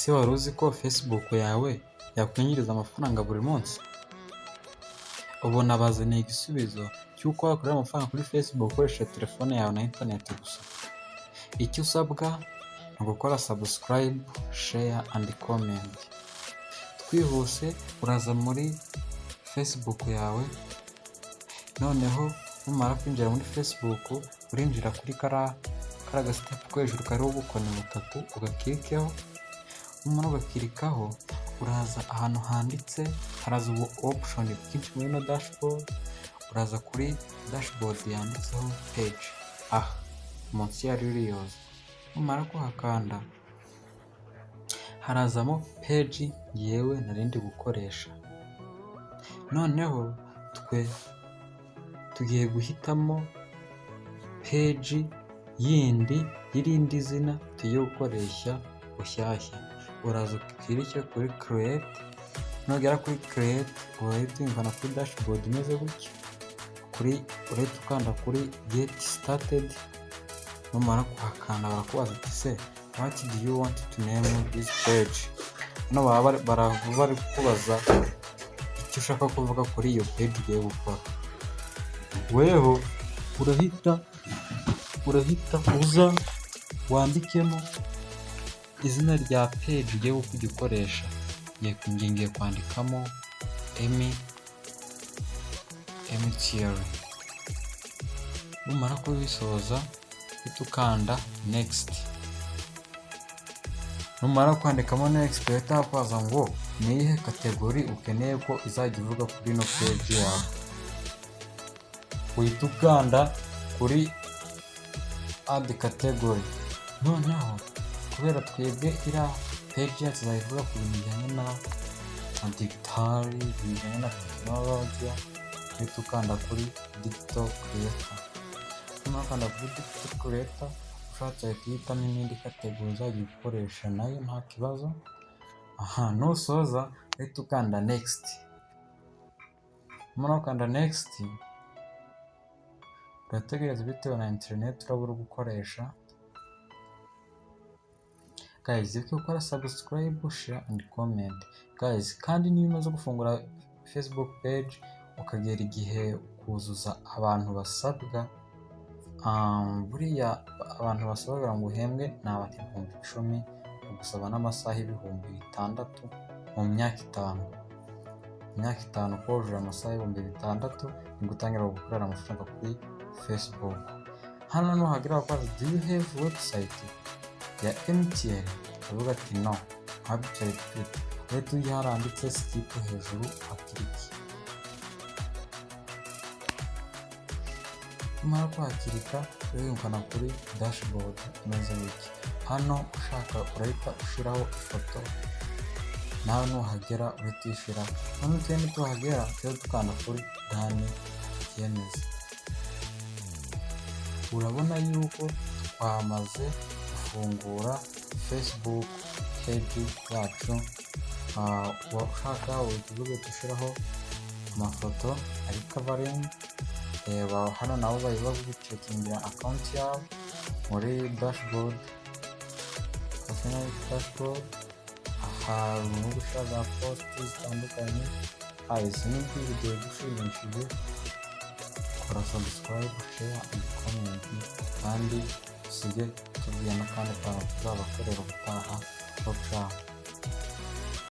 Ese wari uzi ko Facebook yawe yakwinjiriza amafaranga buri munsi? Ubu nabazaniye igisubizo cy'uko wakorera amafaranga kuri Facebook ukoresheje telefone yawe na interineti gusa. Icyo usabwa ni ugukora subscribe, share and comment. Twihuse, uraza muri Facebook yawe, noneho numara kwinjira muri Facebook, urinjira kuri kariya ga step ko hejuru kariho ubukoni butatu, ugakirikeho. Numara ugakirikaho, uraza ahantu handitse, haraza ubu option bwinshi muri ino dashboard. Uraza kuri dashboard yanditseho page, aha munsi ya reels. Numara kuhakanda, harazamo page ngewe nari ndi gukoresha. Noneho twe tugiye guhitamo page yindi y'irindi zina tugiye gukoresha bushyashya. Uraza ukirike kuri create. Nugera kuri create, urahita uyivana kuri dashboard imeze gutya, kuri urahita ukanda kuri get started. Numara kuhakanda, barakubaza ati: "Se what do you want to name this page?" Hano baba bari kukubaza icyo ushaka kuvuga kuri iyo page ugiye gukora. Weho urahita uza wandikemo izina rya page ugiye kujya ukoresha. Ngiye kwandikamo emi MTR. Numara kubisoza, uhita ukanda next. Numara kwandikamo next, bahita bakubaza ngo ni iyihe category ukeneye ko izajya ivuga kuri ino page yawe. Uhita ukanda kuri add category. Noneho kubera twebwe iriya page yacu izajya ivuga ku bintu bijyanye na digital, bijyanye na tekinolojiya, uhita ukanda kuri digital creator. Numara gukanda kuri digital creator, ushatse wahita uhitamo n'indi category uzajya ukoresha, nayo nta kibazo. Aha nusoza, uhita ukanda next. Numara gukanda next, urategereza bitewe na interineti uraba uri gukoresha. Guys, wibuke gukora subscribe, share and comment. Guys, kandi niyo umaze gufungura Facebook page, ukagera igihe kuzuza abantu basabwa, buriya abantu basabwa kugira ngo uhembwe ni abantu 10,000, bagusaba n'amasaha 6000 mu myaka 5. Mu myaka 5 kuba wujuje amasaha 6000, nibwo utangira gukorera amafaranga kuri Facebook. Hano nuhagera bakakubaza: "Do you have website ya MTN?" Uravuga ati: "No, nta website mfite." Urahita ujya haranditse skip hejuru, uhakirike. Numara kuhakirika, urirukana kuri dashboard imeze gutya. Hano ushaka urahita ushyiraho ifoto, nawe nuhagera uhita uyishyiraho. Noneho twe nituhagera, tujye dukanda kuri done, tubyemeze. Urabona yuko twamaze gufungura Facebook page yacu. Ushaka uhita uvuga uhita ushyiraho amafoto ari covering. Reba hano, nabo bari bagucekingira account yawe muri dashboard, personal dashboard. Aha urimo gushyira za post zitandukanye. Guys, niba iyi video igushimishije, kora subscribe, share and comment, kandi usige tubwiye n'akandi kantu tuzabakorera ubutaha. Ciao ciao.